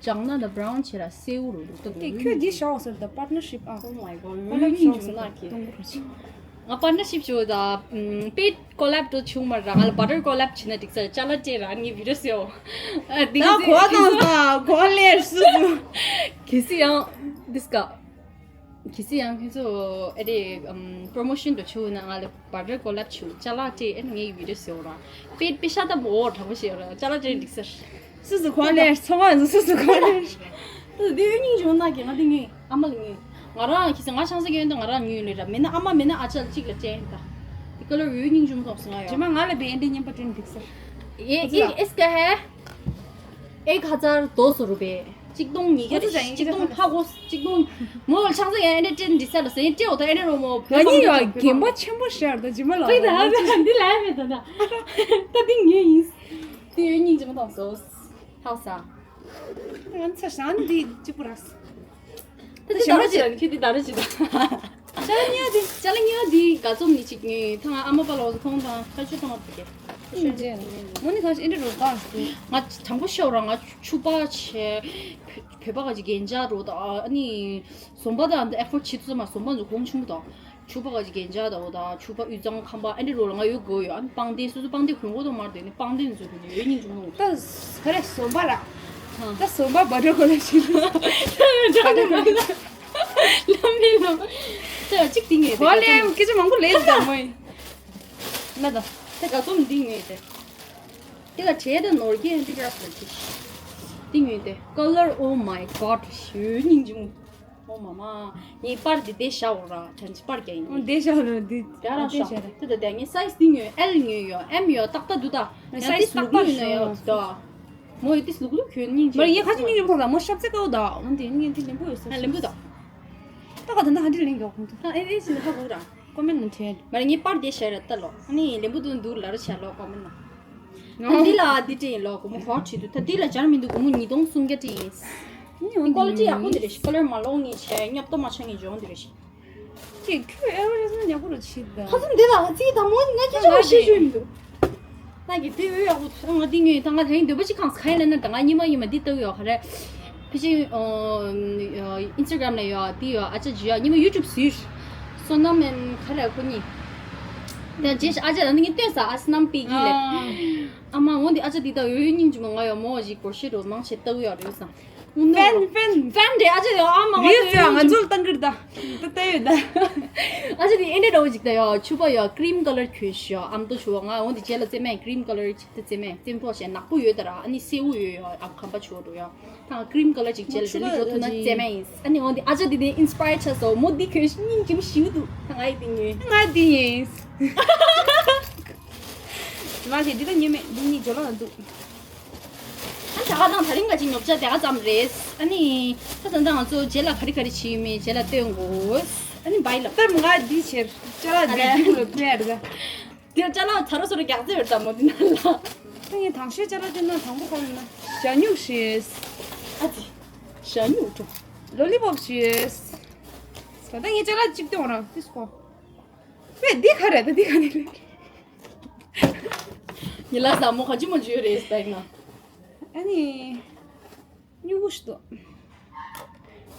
ལྗང་ན་ད་བྷ་རའུན་ཆེ་ར་སེའུ་རུ་རུ་ཏོ་དེ་ཁྱོད་འདི་ཤོག་ཟེར་ད་པར་ཊ་ནར་ཤིབ་ཨ། Oh my god. ཀ་ལར་ཤོག་ཟེར་ན་ཁྱེད་ང་པར་ཊ་ནར་ཤིབ་བྱོས་ད། པེ་ཀོ་ལེབ་དུ་ཆུང་མར་རང་ལ་བ་ཊར་ཀོ་ལེབ་བྱེད་ན་འགྲིག་ས་ཅ་ལག་ཅེ་རང་ངའི་བི་ཌིའོ་སེའོ། ད་གོ་དང་ད་གོ་ལེར་སུ་སུ། གལ་སྲིད་ཡང་འདི་སྐ་གལ་སྲིད་ཡང་ཁྱོད་ཚོ་ཨེ་རེ་པྲོ་མོ་ཤན་དུ་ཆུ་ན་ང་ལ་བ་ཊར་ཀོ་ལེབ་ཆུ་ཅ་ལག་ཅེ་ཨེ་ངའི་བི་ཌིའོ་སེའོ་ར། པེ་པེ་ཤ་ད་མོ་དྲག་པོ་ཤེས་ར་ཅ་ལག་ཅེ་འགྲིག་ས། སུ་སུ་གོ་ལེར་ཚོང་བ་སུ་སུ་གོ་ལེར། ད་དེ་ཡོད་སྙིང་རྗེ་མོ་ན་གི་ང་དེ་ངའི་ཨ་མ་ལ་ངའི། ང་རང་གི་ང་ཆང་ས་གི་ཡོན་ཏན་ང་རང་ཉོས་ལེ་ར་མེད་ན་ཨ་མ་མེད་ན་ཨ་ཅག་གཅིག་ལ་སྤྲད་ཡིན་ད། དེ་ཀ་ལར་ཡོད་སྙིང་རྗེ་མོ་མཐོང་སོང་ང་རྗེས་ཡོད། མ་ང་ལ་བའི་འདི་རྔན་པ་སྤྲད་འགྲིག་ས། ཨེ་ཨེ་ཨེ་སྐ་ཧེ། ཨེག་ཧ་ཛར་དོ་སོ་རུ་བེ། གཅིག་སྟོང་ཉིས་བརྒྱ་རེད། གཅིག་སྟོང་ཕ་གོ་གཅིག་སྟོང་། མོ་ལ་ཆང་ས་ཡང་ཨེ་འདྲ་སྤྲད་འདྲི་ས་ལ་ཟེར་སྤྲད་འོ་ད་ཨེ་འདྲ་རོ་མོ་བོད་ཡིན་ཡོད་རྒན་པ་ཆེན་པོ་ཤར་ད་རྗེས་མ་ལ་བོད་ད་འདི་ལ་མེད་ད་ད། ད་འདི་ངའི་ཡིན། དེ་ཡོད་སྙིང་རྗེ་མོ་མཐོང་སོང་། ཧའོ་ས། ང་ཚ་ཞང་འདི་གཅིག་པུ་རག་ད་འདི་ད་ར་ཅི་ར་ཁྱོད་འདི་ད་ར་ཅི་ད། ཅ་ལག་ཉོས་ཏེ། ཅ་ལག་ཉོས་ཏེ་ག་ཚོམ་ནི་ཅིག་ཉོས། ཐང་ཨ་མ་པ་ལོག་ཐོང་དང་ཁ་ཆུ་ཐང་བ་དེ། མོ་ནི་ཁ་ཨེ་འདྲ་རོ་གང་སུ། ང་དྲང་པོ་ཤོད་ར། ང་ཕྱུ་པ་ཆེ། བོད་པ་ག་ཅིག་རྒྱན་ཆ་རོ་དང་ཨ་ནི་ཟོམ་པ་དང་ཨེ་ཕོར་ཆེ་ཚོ་མ། ཟོམ་པ་ཚོ་གོང་ཆུང་དང་ཕྱུ་པ་ག་ཅིག་རྒྱན་ཆ་དང་འོ་དང་ཕྱུ་པ་དབུས་གཙང་ཁམས་པ་ཨེ་འདྲ་རོ་ལ་ང་ཡོད་དགོས་ཡོད། ཨ་ནི་པང་གདན་སོ་སོ་པང་གདན་གོན་གོ་དང་མར་དེ་ནི་པང་གདན་ཚོ་གོན་ཡོད་ཉིན་ཅུང་ནོ། ད་ག་རེ་ཟོམ་པ་ར། ད་ཟོམ་པ་བ་འགྲོ་གོ་ལ་ཞིག་ལ་མི་ལོ། ད་གཅིག་དེ་ངེས་གོ་ལེ་སྐད་ཆ་མང་པོ་ལས་ད་མོ་ཡིན། ན་ད་ད་ག་ཚོམ་འདི་ངེས་ཏེ། དེ་ལ་བྲེལ་དང་ནོར་གྱིས་འདི་རག་ལ་ཅི། འདི་ངེས་ཏེ། Color, oh my god. ཞུ་སྙིང་རྗེ་མོ། ཨོ་མ་མ། ངའི་པར་འདི་བདེ་ཤ་འོ་ར་ཅན་ཅི་པར་རྒྱ་ཡིན། འོ་བདེ་ཤ་འོ་ར་འདི། རྒྱ་ར་ཤ། དེ་ད་ད་ངའི་སའི་ཛི་འདི་ཉོས། ཨེལ་ཉོས་ཡོད། ཨེམ་ཡོད། ཏག་ཏག་འདུག་ད། ཡང་ཏིས་ཏག་ཏག་ཡིན་ན་ཡོད་ད། མོ་ཡི་ཏིས་ལུག་ལུག་གྱོན་སྙིང་རྗེ། མ་ཡི་ཁ་ཅིག་སྙིང་རྗེ་མོ་ད་མོ་ཤབ་ཚེ་ཀའོ་ད། འོ་འདི་ངའི་འདི་ལེན་པོ་ཡོད་ས། ལེན་པོ་ད། ཏག་ཏག་ད་ད་ཧ་འདི་ལེན་གྱོག་ཁོང་ད། ཨེ་ཨེ་ཅི་ན་ཧ་གོ་ར། ཀོ་མེན་ནང་བྲིས། མ་རེད། ངའི་པར་དེ་ཤ་ར་ལྟ་ལོ། ཨ་ནི་ལེན་པོ་དུ་འདུག་ལ་ར་ཆ་ལོ་ཀོ་མེན་ནང་། ཨ་འདི་ལ་འདི་སྤྲད་ཡིན་ལོ། སྒོར་མོ་གོ་བྲིས་འདུག་ད་འདི་ལ་སྦྱར་མི་འདུག་སྒོར་མོ་ཉིས་སྟོང་སུམ་བརྒྱ་སྤྲད་ཡིན། ནི་ཀོ་ལི་ཊི་ཡག་པོ་འདི་རེད་ཤི། ཁ་ལར་མ་ལོག་ངེས་བྱས། ཉོབ་ཏོ་མ་ཆགས་ངེས་འཇོན་འདི་རེད་ཤི། ཅིག་ཁྱོད་ཨེ་ཝར་ཊ་ཡིས་མེན་ཡག་པོ་རུ་བྱེད་ད། ཁ་སུམ་འདི་ལ་ཧ་ཙི་དང་མོ་ང་ཅི་ཅོ་ཤེས་ཞུ་མི་འདུག་ང་གི་དེ་འོས་ཡག་པོ་ཐུག་ང་འདི་ཉོས་ད། ང་དེ་རིང་འདོད་པ་ཅིག་ཁང་ས་ཁ་ཡ་ལ་ན་ད། ང་ཉི་མ་ཉི་མ་འདི་ལྟ་གི་ཡོད་ག་རེ། ཕི་ཅིང་ཨིན་སི་ཊ་གྷ་རམ་ལ་ཡོད་འདི་ཡོད། ཨ་ཅག་ཇི་ཡོད། ཉི་མ་ཡུ་ཊུབ་ཟུར། བསོད་ནམས་ཨེམ་ག་རེ་ཁོ་གཉིས། ད་རྗེས་ཨ་ཅག་ད་ནི་ངས་ལྟོས་ས། ཨ་བསོད་ནམས་པི་གི་ལེ། ཨ་མ་འོ་འདི་ཨ་ཅག་འདི་ད་འོས་སྙིང་རྗེ་མོ། ང་ཡོད་མོ་ཞིག་སྒོར་ཤེས་རོ་མང་ཆེ་ལྟ་གི་ཡོད་རེད་བསམ། ཧྥེན་ཧྥེན་ཧྥེན་རེད། ཨ་ཅག་ཡོད་ཨ་མ་ང་རིལ་ཙམ་ང་ཚོ་ལ་བཏང་གི་རེད་ད། ད་ལྟ་ཡོད་ད། ཨ་ཅག་དེ་ཨེ་འདྲ་འདྲ་བོ་ཅིག་ད་ཡོད། ཕྱུ་པ་ཡོད། ཀི་རིམ་ཀ་ལར་གྱོན་ཤོག་ཨམ་ཏོ་ཕྱུ་པ། ང་འོ་འདི་རྗེས་ལ་རྩེ་མེད་ཀི་རིམ་ཀ་ལར་ཅིག་ད་རྩེ་མེད་རྩེ་མཐོ་བྱས་ནག་པོ་ཡོད་ད་ར། ཨ་ནི་སེའུ་ཡོད་ཡོད། ཨམ་ཁམ་པ་ཕྱུ་པ་འགྲོ་ཡོད། ད་ཀི་རིམ་ཀ་ལར་ཅིག་རྗེས་ལ་དེ་ནི་འགྲོ་ཐུབ་ན་རྩེ་མེད་ཡིན། ཨ་ནི་འོ་འདི་ཨ་ཅག་དེ་དེ་ཨིན་སི་པ་ཡར་ཆགས་སོ་མོ། འདི་གྱོན་སྙིང་རྗེ་མོ་ཞེ་པོ་འདུག་ད་ང་ཡི་དེ་ཉོས། ང་འདི་ཡིན། མ་ཟད་འདི་ད་ཉོས་མེད། འདི་གཉིས་ཇོ་ལོ་ན་འདུག་ཨ་ད་ག་དང་དེ་རིང་ག་ཅིག་ཉོ་ཆ་དེ་ག་ཙམ་རེད། ཨ་ནི་ད་ད་ད་ང་ཚོ་རྗེས་ལ་ག་རེ་ག་རེ་བྱེད་ཡོད་མེད་རྗེས་ལ་སྟོན་དགོས། ཨ་ནི་བའི་ལབ། ད་ང་འདི་བྱེད་ཅ་ལག་འདི་རྒྱུག་ལ་ཕུལ་ཡ་རེད་ད། དེ་ཅ་ལག་ཚ་རོ་སོ་རོ་རྒྱག་རྩེ་ཡོད་ད་མོ་འདི་ན་ལ། ད་ངས་དང་ཤོས་ཅ་ལག་སྟོན་ན་དང་པོ་ག་རེ་ན་ཞ་སྨྱུག་ཞིག་ཨ་ཙི། ཞ་སྨྱུག་འགྲོ། ལོ་ལི་པོབ་ཞིག་ད་ལྟ་ངས་ཅ་ལག་གཅིག་སྟོན་ར་ཏིས་ཀོ། ཝེ་འདི་ག་རེད་ད། འདི་ག་ནས་རེད། ཉི་ལ་ཟ་མོ་ག་ཅི་མ་འཇུ་རེད་ཟེར་ན། ཨ་ནི། སྨྱུ་གུ་ཞིག་འདུག་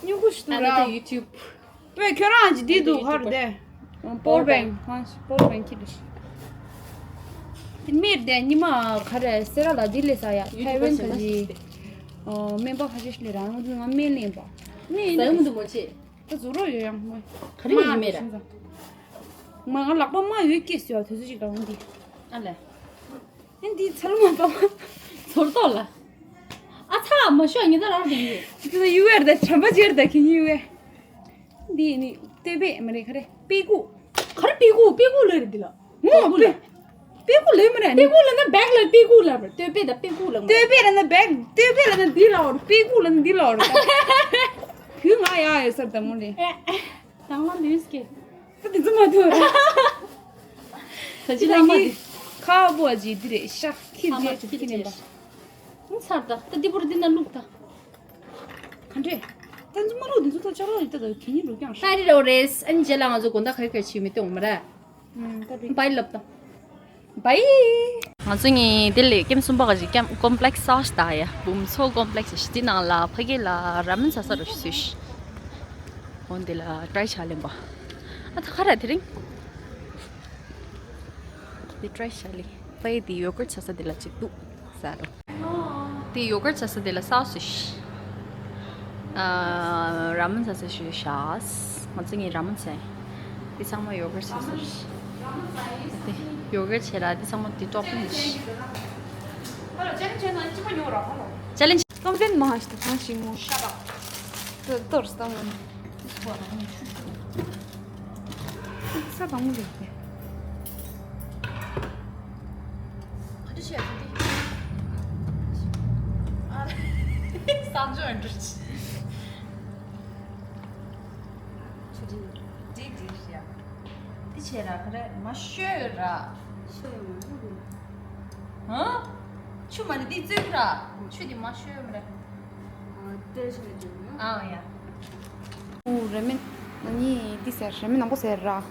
སྨྱུ་གུ་ཞིག་འདུག་ཨ་ནི་ད་ར། ཡུ་ཊུབ། ཝེ་ཁྱོད་རང་གི་འདི་འདུག་ག་རེ་དེ། པོར་བེང་། ཧ་པོར་བེང་ཁྱི་འདུག་དེ་མེད་དེ་ཉི་མ་ག་རེ་སེ་ར་ལ་འདི་ལས་ས་ཡ། ཐའེ་ཝན་ག་ཅི། སྨན་པ་ཁ་ཤས་ཤིག་ལས་རང་ང་སྨན་ལེན་པ། སྨན་ཟ་ཡོང་འདུག་མོ་ཆེ། ད་ཟུར་རོ་ཡོད་ཡང་མོ། ག་རེ་ཡིན་མེད་ར། མ་ང་ལག་པ་མ་ཡོད་སྐྱེས་སོ་དུས་ཚོད་ཅིག་ལ་འོང་འདི། ཨ་ལས། ཨེ་འདི་ཚལ་མ་པ། ཚོར་ཏོ་ལ། ཨ་ཚ་མ་ཤོག་ཉི་ད་རང་དེ་ཡིན། འདི་ན་ཡུ་ཝེར་ད་བྱམས་པ་ཅེར་ད་གི་ཡུ་ཝེ། འདི་ནི་ལྟོས་པས་མ་རེད་ག་རེ་པེ་ཀུ། ག་རེ་པེ་ཀུ་པེ་ཀུ་ལོས་རེད་འདི་ལ། ངོ་པེ། པེ་ཀུ་ལོས་མ་རེད་ནི། པེ་ཀུ་ལ་ན་བེག་ལ་པེ་ཀུ་ལ་མ་རེད། ལྟོས་པས་ད་པེ་ཀུ་ལ་མ་རེད། ལྟོས་པས་ལ་ན་བེག་ལྟོས་པས་ལ་ན་འདི་ལ་འོར། པེ་ཀུ་ལ་ན་འདི་ལ་འོར། བུ་ང་ཡ་ཡོད་སར་ད་མོ་ལེ། དང་བླངས་ལུས་སྐྱེ། ད་དེ་ཚོ་མ་ཐུབ་ར། ད་ཅི་ལ་མ་དེ། ཁ་བོ་ཨ་ཅི་འདི་རེད་ཤག་ཁྱི་ཨ་མ་རྗེས་ཁྱི་ཁྱི་ནས་རྗེས། པ། ཨང་ཚར་ད་ད་འདི་པོ་ར་འདི་ན་བླུག་ད། ག་འདྲས། ད་ཚོ་མ་བླུག་འདི་ཚོ་ད་ཅག་རོ་ཡི་ད་ད་གི་ཉིན་རུ་ཀྱང་ཧ་རི་རོ་རེས། ཨན་རྗེས་ལ་ང་ཚོ་དགོང་དག་ག་རེ་ག་རེ་བྱེད་མི་སྟོན་མ་ར། ཨང་ད་རེད། བའི་ལབ་ད། བའི། ང་ཚོ་གཉིས་དེ་ལས་ཀེམ་གསུམ་པ་ག་ཅིག་ཀེམ་ཀོམ་པི་ལེགས་སི་ས་ཞིག་ད་ཡ། འབུམ་ཚོ་ཀོམ་པི་ལེགས་སི་ཞིག་དེ་ནང་ལ་ཕ་གི་ལ་ར་མེན་ཟ་ས་རུ་ཞིག་སུ་ཞིག་འོན་དེ་ལ་ཏྲའི་ཆ་ལེན་པ། ཨ་ད་ག་ར་དེ་རིང་། དེ་ཏྲའི་ཆ་ལེན་པ་ཡི་དེ་ཡོ་གར་ཆ་ས་དེ་ལ་ཅིག་འདུག་ཟ་རུ། དེ་ཡོ་གར་ཆ་ས་དེ་ལ་སོ་སི་ཞིག་ཨ། ར་མེན་ཟ་ས་ཞུ་ཤག་ང་ཚོ་གཉིས་ར་མེན་ཟ་ཡིན། དེ་ཚང་མ་ཡོ་གར་ཆ་ས་ཞིག་དེ་ཡོ་གར་ཆ་ལ་དེ་ཚང་མ་དེ་ཊོ་པིང་ཞིག་ཧ་ལོ་ཅེ་ལེན་ཇི་བྱས་ན་གཅིག་པ་ཉོ་ར་ཧ་ལོ། ཅེ་ལེན་ཇི། གཏམ་ཚན་མ་ཞིག་ཏུ་གང་ཞིག་ངོ་། ཤ་པ། ཏོར་སྟངས། ས་གང་མོ་རེད་དེ། ག་འདྲ་བྱས་ཡོད་དེ། ཨ། བསམ་བྱུང་འགྲོ་ཆི། ཆུ་འདི་འདི་འདི་རེད་ཡ། འདི་བྱས་ར་ག་རེ་མ་ཤོད་ར། ཤོད་མ་ཤོད་དེ། ཧ། ཆུ་མ་ནི་འདི་བཙོས་ར། ཆུ་འདི་མ་ཤོད་མ་རེད། ཨ་ཏེ་ཆུ་ནི་འདི་ཡ། ཨ་ཡ། ཨོ་ར་མེན། ང་གཉིས་འདི་ཟེར་རེ་མེན་ནང་པོ་ཟེར་ར།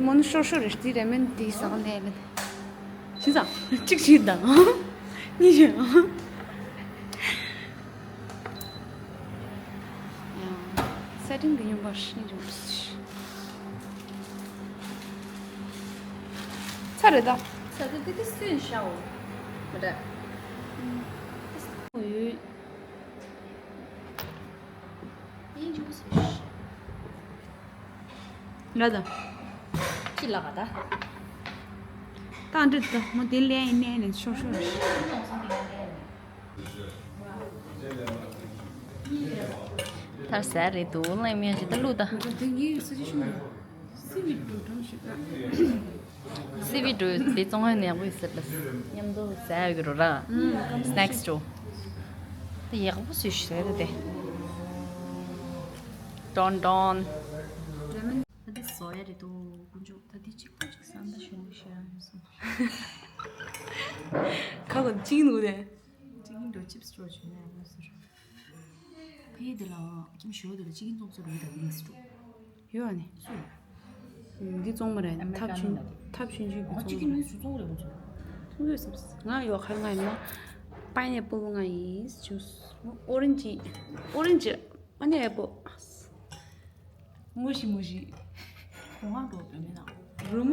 མོ་ནི་ཤོར་ཤོར་རེ་སྟི་རེ་མེན་འདི་ཟ་ག་ནས་ལེན། ཤི་ཙང་གཅིག་ཤི་དང་། གཉིས་ཤི། ཡང་། ས་ཏིང་གི་ཡོན་པར་ཤི་འཇུག་ཚ་རེད་ད། ཚ་དེ་དེ་དེ་སུན་ཤའོ། མ་རེད། ཡོད། ཡིན་འཇུག་སུ་ཤི། འདྲ་ད། ཅི་ལ་ག་ད། ད་འདྲ་ད་མོ་དེ་ལན་ཡིན་ནས་ནས་ཤོར་ཤོར། ཐར་ས་རེད་འདུག་ལན་མི་ཡ་ཅི་ད་ལུ་ད། དེ་ངའི་སུ་ཅི་ཤོར་ནས། སི་བི་འགྲོ་གྲོང་ཞིག་ལ། སི་བི་འགྲོ་དེ་བཙོང་ཡ་ནས་ཡག་པོ་ཡོད་ཟེར་ལ། མཉམ་དུ་ཟ་ཡ་གི་རོ་ར། སི་ནེག་སི་འགྲོ། དེ་ཡག་པོ་བཟོས་ཤག་ཟེར་དེ། ཏོན་ཏོན། ད་དེ་བཟོ་ཡ་རེད་དོ་དཀོན་མཆོག་ད་དེ་གཅིག་པོ་གཅིག་བསམ་པ་ཞུ་མི་ཤེས་ཡ་མི་སོང་། ཁ་གོ་ཅིག་ནུ་དེ། ཅིག་འགྲོ་ཆིབ་སི་འགྲོ་བྱུང་ཡ་མི་སོང་། ཕའི་དེ་ལ་ཁྱིམ་ཞོ་དེ་ལ་ཅིག་བཙོང་ཚོ་རུ་ད་དེ་མི་སྲིད་འགྲོ། ཡོད་ཨ་ནི། སུ། འདི་བཙོང་མ་རེད། ཨ་མེ་རི་ཐབ་ཆུང་ཀ་ནང་ལ་ཐབ་ཆུང་ཆུང་གི་ཨ་ཅིག་གི་བཙོང་མ་རེད། ནུས་སུ་བཙོང་རེད་བཙོང་། བཙོང་ཡོད་སམ། ང་ཡོད་ཁར་ང་ཡིན་ན། པའི་ནེ་པལ་ང་ཡིན། ཇུས། ཨོ་རེན་ཇི། ཨོ་རེན་ཇི། པའི་ནེ་པལ། མུ་ཤི་མུ་ཤི། གོང་འོག་འགྲོ་བའི་མི་ནང་། རུ་མ།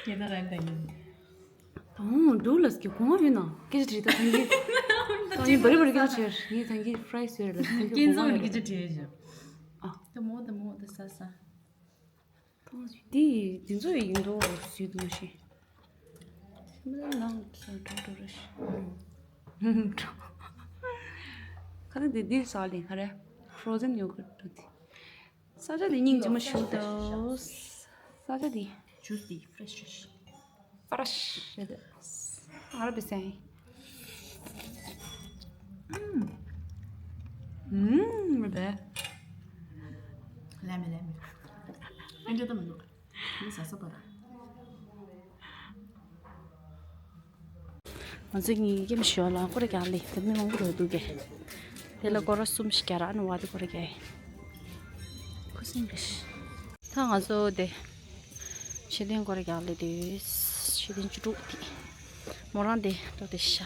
ངེད་ད་རང་ད་ཡིན། ཨོ། འགྲོ་ལ་སྐྱོ་གོང་ཡོད་ན་སྐད་ཆ་དྲིས་ད་ཐང་གི། ད་ཡིན་བ་རི་བ་རི་སྐད་ཆ་དྲིས་ངས་ཐང་གི་ཕ་རའི་སི་ཟེར་ལ་ཐང་གི་སྐད་གོང་ཚོང་ཡོད་གི་ཆ་དྲིས་ཞུ། ཨ། ད་མོ་ད་མོ་ད་ས་ས། ཐང་གི་དེ་དེ་ཚོ་ཡིན་འགྲོ་སུས་དུ་མ་ཤེས། མི་ལ་ནང་ཚོ་འགྲོ་འགྲོ་རེ་ཤི། ཁ་ད་དེ་དེ་ས་ལེན་ཁ་རེ། ཕྲོ་ཛན་ཡོ་གུར་ཊི་དེ། ས་ཆ་དེ་སྙིང་རྗེ་མོ་ཞིག་འདུག་ས་ཆ་དེ། ཇུས་དེ་ཕ་རེ་ཤི་རེད། ཕ་རེ་ཤི་རེད། ཨ་ར་བི་སེན། ཨུམ། ཨུམ་རེད། ལེ་མི་ལེ་མི། ཨེ་འདྲ་ད་མི་འདུག་མི་ཟ་ས་པ་ར། ང་ཚོ་གཉིས་ཀྱི་ཞོ་ལ་སྐོར་རྒྱག་ལེ་དེ་མི་མང་པོ་རོ་འདུག་གས། དེ་ལ་སྐོར་གསུམ་ཞིག་རྒྱག་ར་ཨ་ནི་བ་དེ་སྐོར་རྒྱག་ཡིན། ཁུ་སིམ་རེད། ད་ང་ཚོ་དེ་ཆེ་ཐེན་སྐོར་རྒྱག་ལེ་དེ་ཆེ་ཐེན་བཅུ་དྲུག་དེ་མོ་རང་དེ་འགྲོ་དེ་ཤ།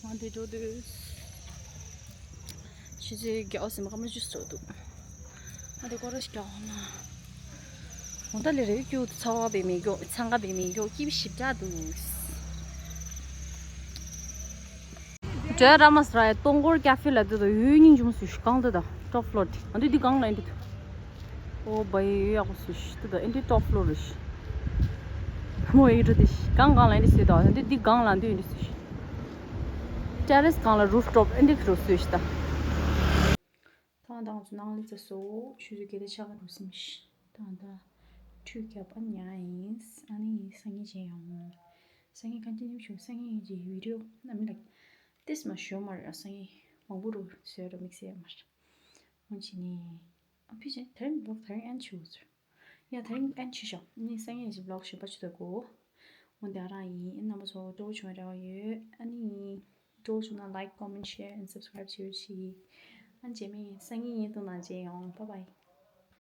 ང་དེ་འགྲོ་དུས། ཆུ་ཚོད་བརྒྱད་པ་ཟིན་པ་སྐར་མ་བཅུ་ཙམ་འདུག་ང་དེ་སྐོར་ར་ཞིག་རྒྱག་འོང་ན། འོ་ད་ལས་རེ་སྐྱུག་ཚ་བ་བས་མི་མགྱོགས་འཚང་ཁ་བས་མི་མགྱོགས་སྐྱིད་པོ་ཞིབ་ཕྲ་འདུག་འདྲ་ར་མ་སི་ར་ཡ་སྟོང་སྐོར་ཀ་ཧྥེ་ལ་དུ་དང་ཡུལ་སྙིང་རྗེ་མོ་སུ་ཞིག་གང་དུ་དང་ཊོབ་ཕློར་དེ་ང་དུ་འདི་གང་ལ་ཨེ་འདི་དུ། ཨོ་བའི་ཡག་པོ་སུ་ཞིག་དུ་དང་ཨེ་འདི་ཊོབ་ཕློར་རེ་ཞིག་མོ་ཡི་འགྲོ་དེ་ཞིག་གང་གང་ལ་ཨེ་འདི་སུ་དང་ཨེ་འདི་འདི་གང་ལ་འདི་ཨེ་འདི་སུ་ཞིག་ཊེ་རེ་སི་གང་ལ་རུཕ་ཊོབ་ཨེ་འདི་འགྲོ་སུ་ཞིག་དང་། ད་ང་དང་ཚོ་ནང་ལི་ཙ་སོ་ཆུ་ཚོད་བརྒྱད་དང་ཕྱེད་ཀ་འགྲོ་སིམ་ཤི། ད་ང་དང་ཁྲུས་རྒྱབ་ཨ་ཉ་ཡིན། ཨ་ནི་སང་ཉིན་བྱེད་ཡོང་། སང་ཉིན་གང་ཅི་ཉིན་ཞུ་སང་ཉིན་གྱི་བི་ཌིའོ་ན་མི་ལ་ཏིས་མ་ཞོ་མ་རེད། སང་ཉིན་མང་པོ་རུ་བཟོས་ར་དམིགས་བསལ་མ་རེད། འོན་ཅི་ནི་ཨ་ཕི་ཅན་དེ་རིང་ལོག་དེ་རིང་ཨན་ཆུ་ཚོད། ཡ་དེ་རིང་ཨན་ཆུ་ཤོག་ནི་སང་ཉིན་གྱི་བི་ལོག་ཞིག་པ་ཆུ་ཚོད་དགུ། འོན་ཏེ་ཨ་རང་ཡིན། རྣམ་པ་ཚོ་སྤྲོ་པོ་བྱུང་བའི་རེ་བ་ཡོད། ཨ་ནི་སྤྲོ་པོ་བྱུང་ན་like, comment, share and subscribe བྱེད་རོགས་གྱིས། ཨ་ནི་རྗེས་མའི་སང་ཉིན་ཉིན་ཐོག་ནང་མཇལ་ཡོང་། Bye bye.